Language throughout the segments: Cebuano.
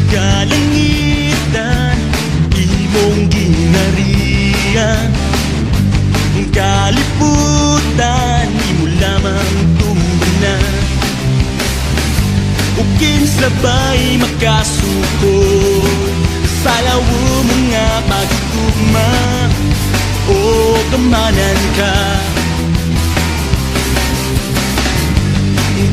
Kalangitan, imong gingharian. Kalibutan, imo lamang tumbanan. O kinsa ba'y makasukod sa lawo nga paghigugma o gamhanan ka?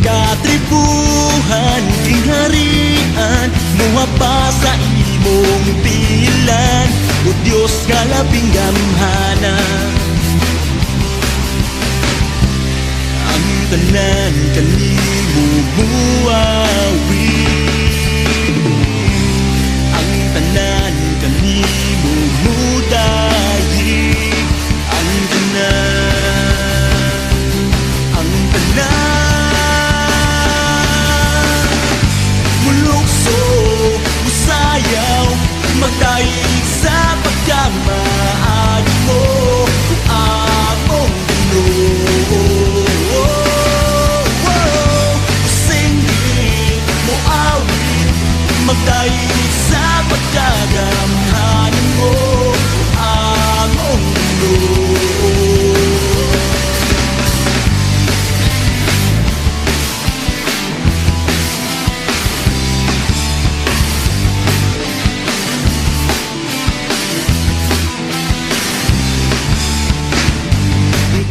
Katribuhan, gingharian, muhapas sa imong tilan, o Diyos nga labing gamhanan. Ang tanan kanimo muawi, ang tanan kanimo mudayi. Ang tanan, ang tanan, mulukso, musayaw, magdayeg sa pagkamaayo mo, among Ginoo. Singgit, moawit, magdayeg sa pagkagamhanan mo, among Ginoo.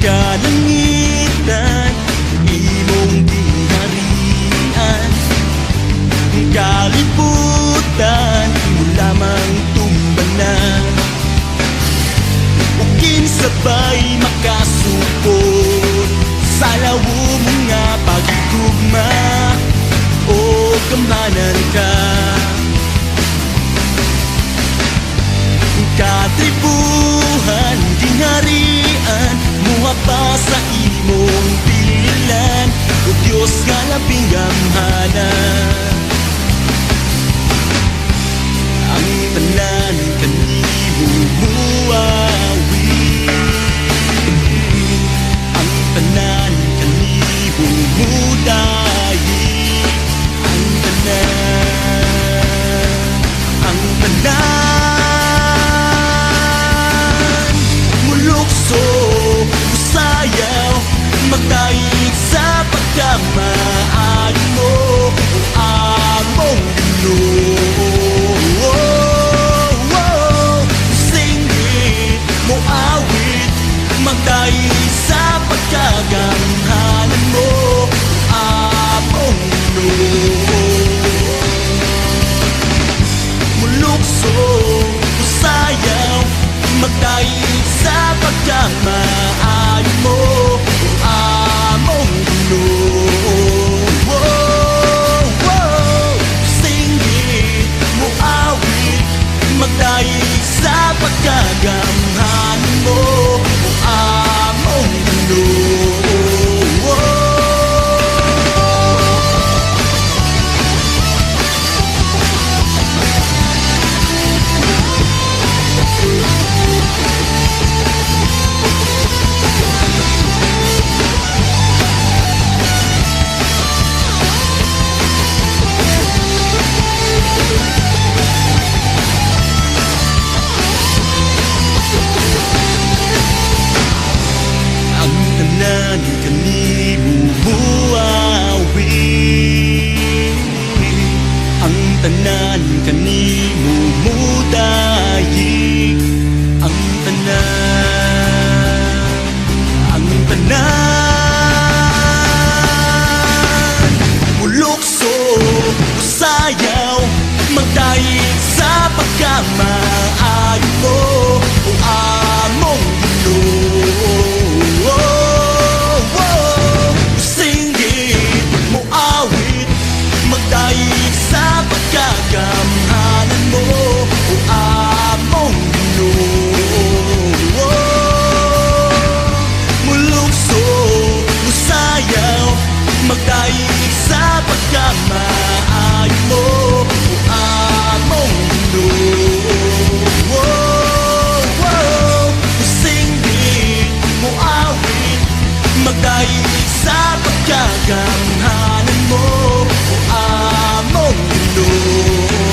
Kalangitan, imong gingharian. Kalibutan, imo lamang tumbanan. O kinsa ba'y makasukod sa lawo mo nga paghigugma o gamhanan ka? Katribuhan, gingharian, muhapas sa imong tilan, o Diyos nga labing gamhanan. Ang tanan kanimo muawi, ang tanan kanimo mudayi. Ang tanan, ang tanan, mulukso, musayaw, magdayeg sa pagkamaayo mo, among Ginoo. Singgit, moawit, magdayeg sa pagkagamhanan mo, among Ginoo. Mulukso, musayaw, magdayeg sa pagkamaayo mo, among Ginoo. Singgit, moawit, magdayeg sa pagkagamhanan mo, among Ginoo. Ang tanan kanimo muawi, ang tanan kanimo mudayi. Ang tanan, ang tanan, mulukso, musayaw, magdayeg sa pagkamaayo mo, o among Ginoo. Singgit, moawit, magdayeg sa pagkagamhanan mo, o among Ginoo. Mulukso, musayaw, magdayeg sa pagkamaayo mo, o among Ginoo. Singgit, moawit, magdayeg sa pagkagamhanan mo, o among Ginoo.